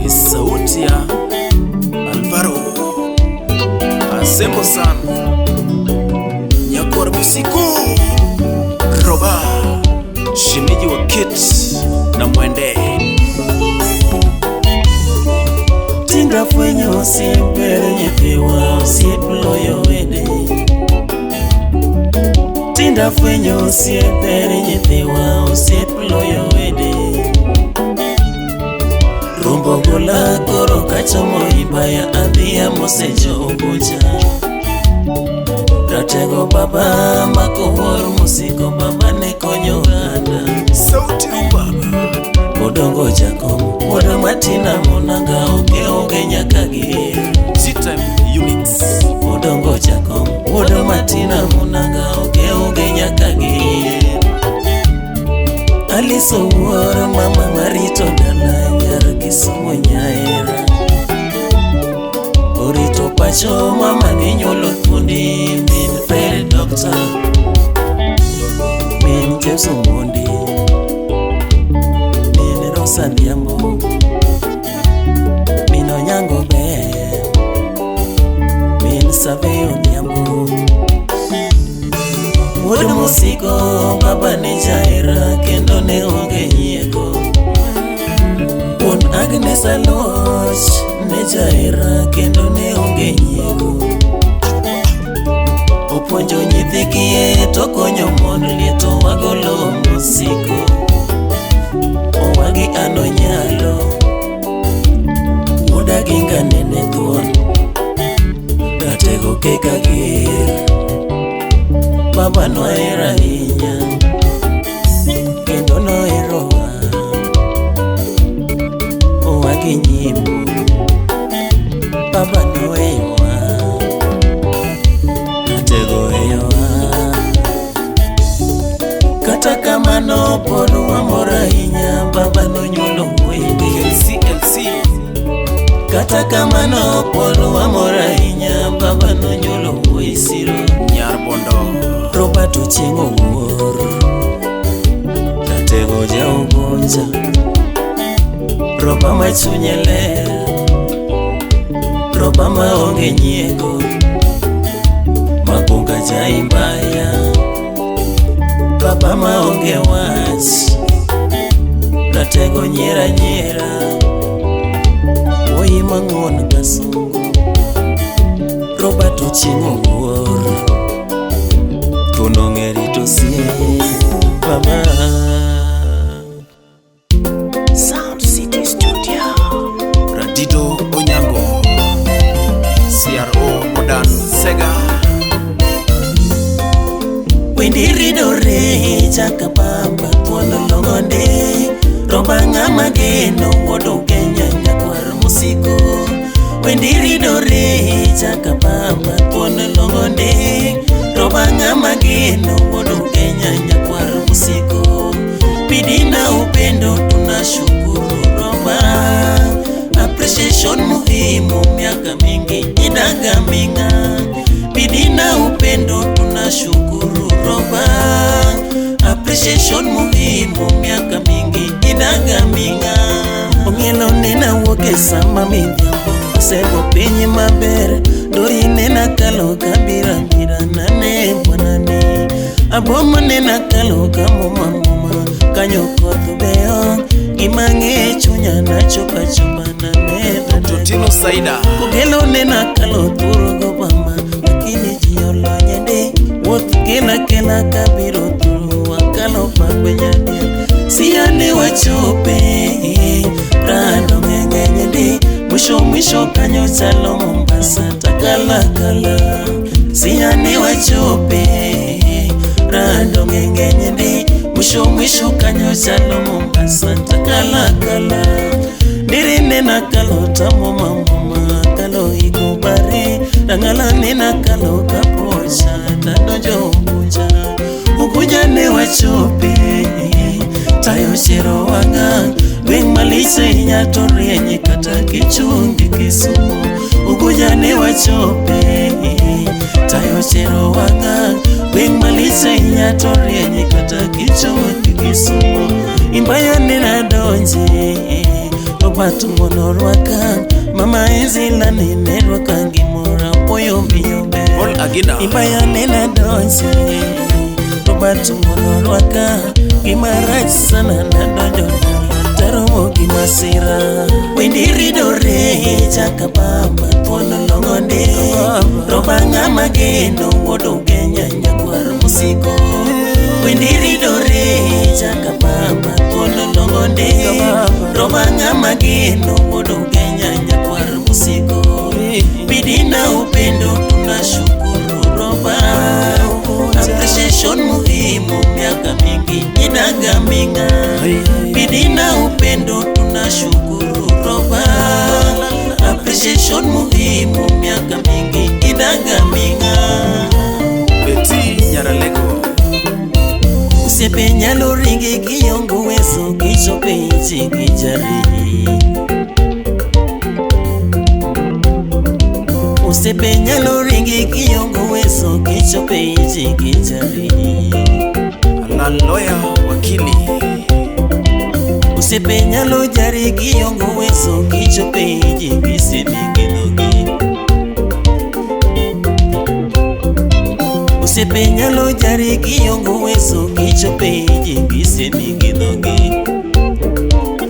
Hii sauti ya Alvaro Asembo sana Nyakor Musiku Roba shemeji wa Kit na Mwende. Tinda fwenyo osiep ber nyithiwa osiep loyo wede. Tinda fwenyo osiep ber nyithiwa osiep loyo wede. Rombo gola koro kachomo ibaya adhiya mosejo obuja. Ratego baba mako wuor musiko baba ne konyo oganda. Sauti rumba. Odongo jakom wuod Matina Munanga onge onge nyaka gi. G-Time Unix. Odongo jakom wuod Matina Munanga onge onge nyaka gi. Alice Owuor mama marito dala nyar Kisumu nyaera. Orito pacho mama ne nyuolo thuondi min Fred Doctor min James Omondi min Rosa Adhiambo min Onyango Ber min Survey Odhiambo. Wuod Musiko baba ne jahera kendo ne onge nyiego. Wuon Agnes Aluoch ne jahera kendo ne onge nyiego. Opuonjo nyithi kiye to konyo mon lieto wagolo mosiko. Owagi an onyalo wuoda ginga nene thuon. Ratego keka ger baba nohero ahinya kendo noherowa. Owagi nyimbo baba noweyowa. Ratego weyowa. Kata kamano pod wamor ahinya baba nonyuolo wuoyi. LCLC. Kata kamano pod wamor ahinya baba nonyuolo wuoyi siro. Nyar Bondo. Robert Ochieng' Owuor Ratego ja Ugunja Roba ma chunye ler Roba ma onge nyiego Magunga ja Imbaya Baba ma onge wach Ratego nyiera nyiera Wuoyi mang'won kasungu Robert Ochieng' Owuor Thuon ong'e rito osiep baba. Sound City Studio. Radido Onyango. CRO Odan Sega. Wendi ridore chaka baba thuon long'onde Roba ng'ama geno wuod Ugenya nyakwar Musiko. Wendi ridore chaka baba thuon long'onde Roba ng'ama geno wuod Ugenya nyakwar Musiko. Bidii na upendo tunashukuru Roba. Appreciation muhimu miaka mingi idaga minga. Bidii na upendo tunashukuru Roba. Appreciation muhimu miaka mingi idaga minga. Ong'elo nena wuok e sama midhiambo Asego piny maber Dori nena kalo kabira bira nane bwanani. Abomo nena kalo kamoma moma Kanyo koth beyo Gima ng'e chunya nachopa chopa nane Dr. Tino Saida. Kogelo nena kalo thurgo bama Lakini ji olonye ndi Wuoth kela kela kabiro thuru Wakalo pakwe nyadiel Siya ne wachope Rado ng'eng'eny ndi Mwisho mwisho kanyo chalo Mombasa takalakala Siya ne wachope Rado ng'eng'eny ndi Mwisho mwisho kanyo chalo Mombasa takalakala Ndiri nena kalo tamoma moma kalo ikubare Dangala nena kalo kapocha tadonjo Unguja Unguja ne wachope Tayo chero wanga Gweng' malich ahinya to rieny kata kichungi Kisumu Unguja ne wachope Tayo chero wanga Gweng' malich ahinya to rieny kata kichungi Kisumo Imbaya nena donje Robert ngono rwaka Mama Ezila nene rwaka ngimora poyo miyobe Paul Agina. Imbaya nena donje Robert ngono rwaka Gimarach sana nadonjo Taromo gimasira Wendi ridore chaka baba Thuolo longonde Roba ng'ama geno wuod Ugenya nyakwar musiko Wendi ridore chaka baba Thuolo longonde Roba ng'ama geno wuod Ugenya nyakwar musiko Bidii na upendo tunashukuru Roba Appreciation muhimu miaka mingi inagaminga Bidii na upendo tunashukuru Roba Appreciation muhimu miaka mingi inagaminga Betty Nyaralego. Osiepe nyalo ringi gionge uwezo gichopo e ichi gijari Osiepe nyalo ringi gionge uwezo gichopo e ichi gijari Alan Lawyer Wakili. Osiepe nyalo jari gionge uwezo gichopo e ichi gisemi gi dhogi Osiepe nyalo jari gionge uwezo gichopo e ichi gisemi gi dhogi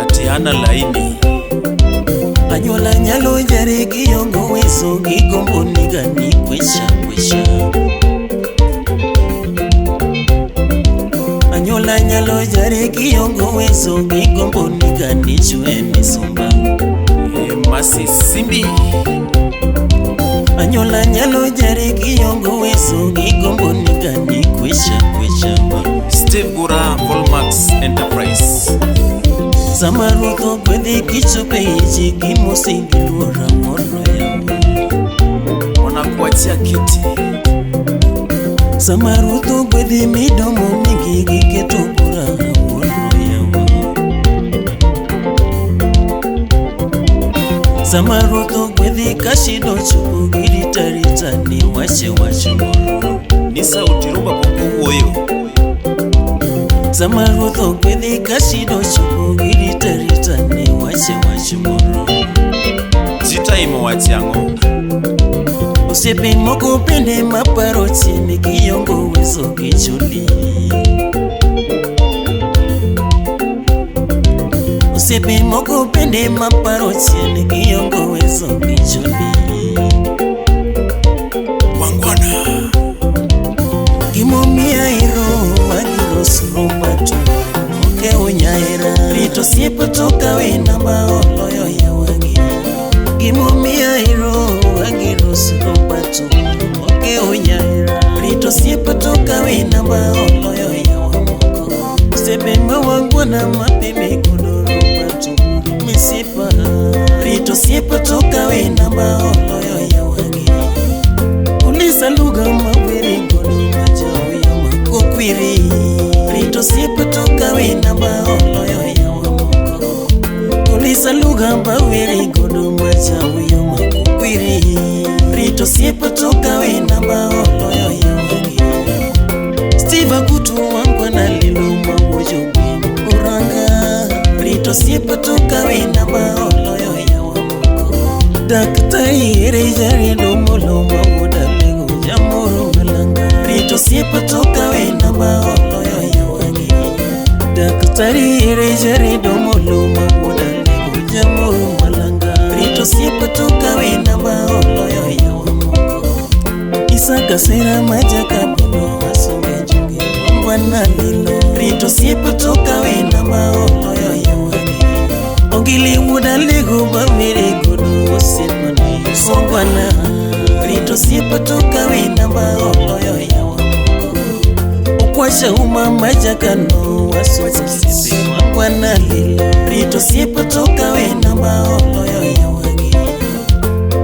Atiana Laini. Anyuola nyalo jari gionge uwezo gigombo niga ni kwesha kwesha Anyuola nyalo jari gionge uwezo gigombo niga ni chwe misumba Masi Simbi. Anyuola nyalo jari gionge uwezo gigombo niga ni kwesha kwesha Steve Gura Volmax Enterprise. Sama ruoth ogwedhi gichopo e ichi gimosi giluora moro yawa Wanakuachia kiti. Sama ruoth ogwedhi midomo migi giketo bura moro yawa Sama ruoth ogwedhi ka shida ochopo girita rita ni wache wach moro Ni sauti rumba pok owuoyo. Sama ruoth ogwedhi ka shida ochopo girita rita ni wache wach moro Jitaimo wachi ang'o? Osiepe moko bende maparo chien gionge uwezo gichuli Osiepe moko bende maparo chien gionge uwezo gichuli Wangwana. Gimomiyo ahero wagiros Robert okewo nyaera Rito osiepe to kawe namba oloyo yawagi Gimomiyo ahero wagiros Robert okewo nyaera Rito osiepe to kawe namba oloyo yawa moko Osiepe ma wangwana mapime godo Robert misipa Rito osiepe to kawe namba oloyo yawagi Ulisa lugha mawiri godo majaoyo makokwiri Rito osiepe to kawe namba oloyo yawa moko Ulisa lugha mawiri godo majaoyo makokwiri Rito osiepe to kawe namba oloyo yawagi Steve Agutu wangwana lilo mawojo oranga Rito osiepe to kawe namba oloyo yawa moko Daktari ere jariendo molo mawuoda lego jamoro malanga Rito osiepe to kawe namba oloyo yawagi Daktari ere jariendo molo mawuoda lego jamoro malanga Rito osiepe to kawe namba oloyo yawa moko Isaka sera majaka bondo asonge joge wangwana lilo Rito osiepe to kawe namba oloyo yawagi Ogili wuoda lego mawere godo osiepane songwana Rito osiepe to kawe namba oloyo yawa moko Okwasha uma majakano wasomo osiepe wangwana lilo Rito osiepe to kawe namba oloyo yawagi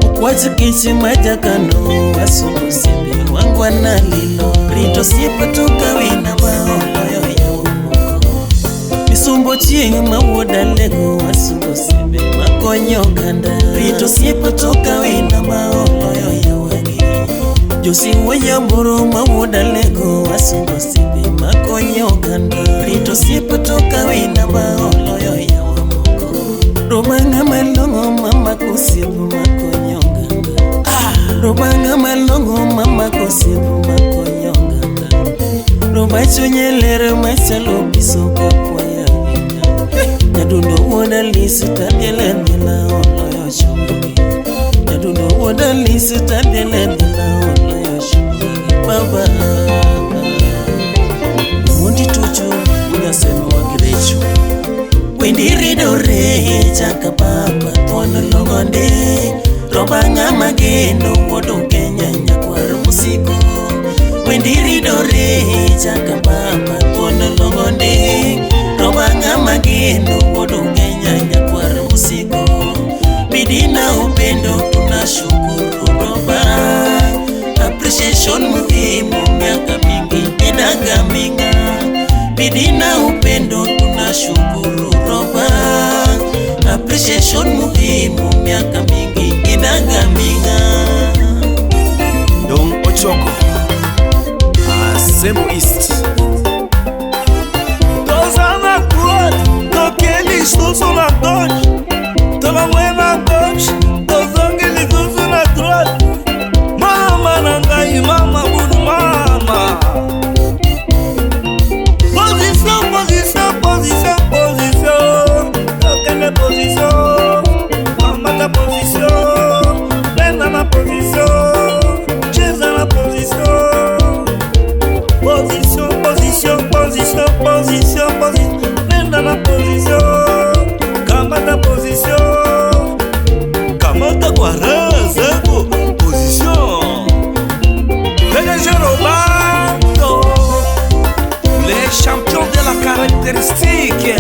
Okwach kich majakano wasomo osiepe wangwana lilo Rito osiepe to kawe namba oloyo yawa moko Misumbo chieng' ma wuoda lego wasungo osiepe makonyo oganda Rito osiepe to kawe namba oloyo yawagi Josi wuonya moro ma wuoda lego wasungo osiepe makonyo oganda Rito Osiepa to kawe namba oloyo yawa moko. Roba ng'ama long'o mama kosiep makonyo nganga. Roba ng'ama long'o mama kosiep makonyo nganga. Roba chunye ler machalo biso kakwaya ahinya. Nyadundo wuod Alisi tadhiel adhiela oloyo chuogi. Nyadundo wuod Alisi tadhiel adhiela oloyo chuogi. Baba. Mondi tucho unyaseno wagirecho. Wendi ridore chaka papa thuon long'onde. Roba ng'ama geno wuod Kenya nyakwar musiko. Wendi ridore chaka papa thuon long'onde. Roba ng'ama geno wuod Kenya nyakwar musiko. Bidii na upendo tunashukuru Roba. Appreciation muhimu miaka mingi inagaminga. Bidii na upendo tunashukuru Roba. Appreciation muhimu miaka mingi inagaminga. Dong Ochoko Asembo East. Toza na droite, toke lisusu na gauche, tolongwe na gauche, tozongi lisusu na droite. Mama na ngai, mama budu mama. Position, position, position, position. Tokende position, kamata position, lenda na position, cheza na position. Position, position, position, position, position. Nenda na position, kamata position, kamata kwa raha zako position. PDG Roberto, les champions de la caractéristique.